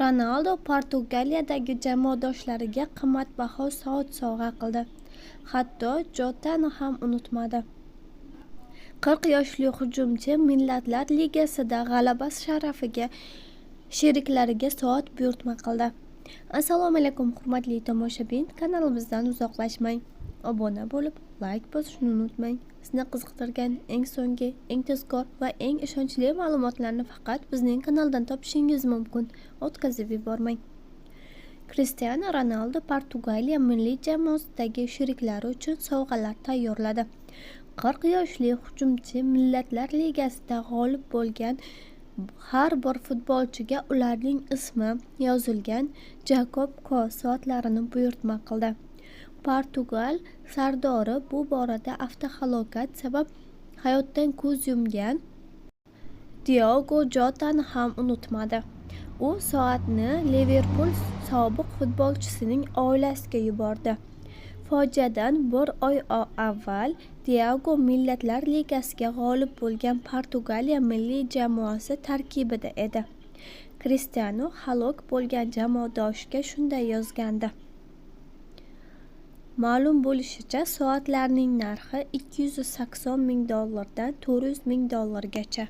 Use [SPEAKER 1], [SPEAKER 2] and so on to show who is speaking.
[SPEAKER 1] Ronaldu Portugaliyadagi jamoadoshlariga qimmatbaho soat sovg'a qildi. Hatto Jotani ham unutmadi. 40 yoshli hujumchi Millatlar Ligasida g'alaba sharafiga sheriklariga soat buyurtma qildi. Assalomu alaykum, hurmatli tomoshabin, kanalimizdan uzoqlashmang. Obuna bo'lib, layk bosishni unutmang. Sizni qiziqtirgan eng so'nggi, eng tezkor va eng ishonchli ma'lumotlarni faqat bizning kanaldan topishingiz mumkin. O'tkazib yubormang. Cristiano Ronaldu Portugaliya milliy jamoasidagi sheriklari uchun sovg'alar tayyorladi. 40 yoshli hujumchi Millatlar Ligasida g'olib bo'lgan har bir futbolchiga ularning ismi yozilgan Jacob Co soatlarini buyurtma qildi. Portugal sardori bu borada avtohalokat sabab hayotdan ko'z yumgan Diogo Jotani ham unutmadi. U soatni Liverpul sobiq futbolchisining oilasiga yubordi. Fojiadan bir oy avval Diogo Millatlar Ligasida g'olib bo'lgan Portugaliya milliy jamoasi tarkibida edi. Cristiano halok bo'lgan jamoadoshiga shunday yozgandi. Ma'lum bo'lishicha, soatlarning narxi 280 ming dollardan 400 ming dollargacha.